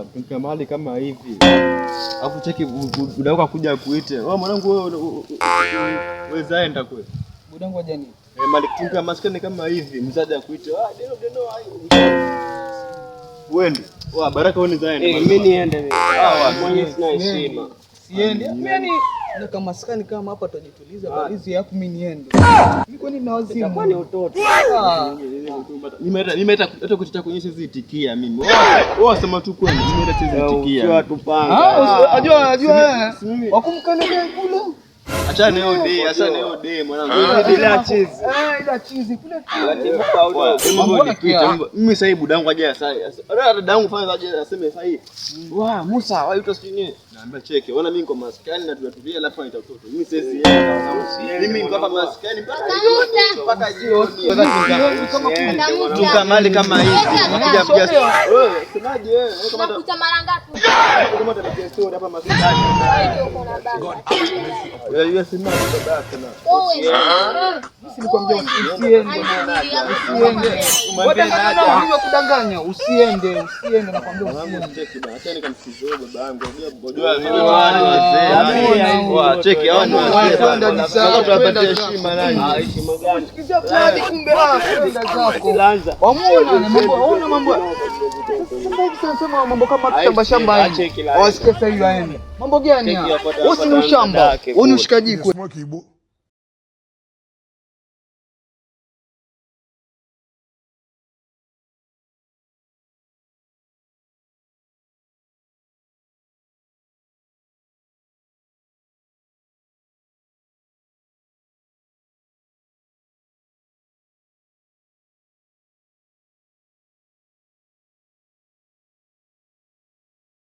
Tukaa mahali kama hivi. Alafu cheki udauka kuja kuite. Wewe mwanangu wewe wewe zaenda kwe. Budangu ajani. Eh, mali tukaa maskani kama hivi mzazi akuite. Ah, deno deno ai. Uende. Wa Baraka wewe zaenda. Eh, mimi niende mimi. Ah, mwenye sina heshima. Siende. Mimi na kama maskani kama hapa tutajituliza balizi yako mimi niende. Mimi kwani nina wazimu? Itakuwa ni utoto. Ah. Mimi hata kuchita kuonyesha hizi itikia mimi. Wewe sema tu kweli, mimi hata siwezi itikia. Ukiwa tupanga. Ah, ajua ajua. Si mimi. Wakumkalia kule. Achana hiyo day, achana hiyo day mwanangu. Bila chizi. Eh, ila chizi kule. Unatibuka udogo. Mambo nipite. Mimi sasa hivi budangu aje sasa. Hata dadangu fanya aje aseme sasa hivi. Wa Musa, wao yuto sijui nini. Naambia cheke. Ona mimi niko maskani na tunatulia alafu anaita mtoto. Mimi siwezi enda. Mimi niko hapa maskani mpaka jioni. Tunga mali kama hivi. Unakuja kuja. Wewe semaje wewe? Wewe kama Nakuta mara ngapi? kama utapiga story hapa maskani. Uko na baba. Wewe semaje baba yako na. Wewe. Nilikwambia usiende. Umwambie Wadanganya naja. na kudanganya. Usiende, usiende nakwambia Mwanangu usiende. cheki bana, acha nikamsikize huyo baba yangu. Unajua hawa ni wazee. Wa cheki hawa ni wazee bana. Sasa tuwapatie heshima nani? Ah, heshima gani? Sikizia plani kumbe ah, kwenda zako. Lanza. Wamuona na mambo, waona mambo. Sasa hivi sasa mambo kama shamba shamba hivi. Wasikia sasa hivi waende. Mambo gani haya? Wewe si ni ushamba. Wewe ni ushikaji kweli. Smoky Igbo.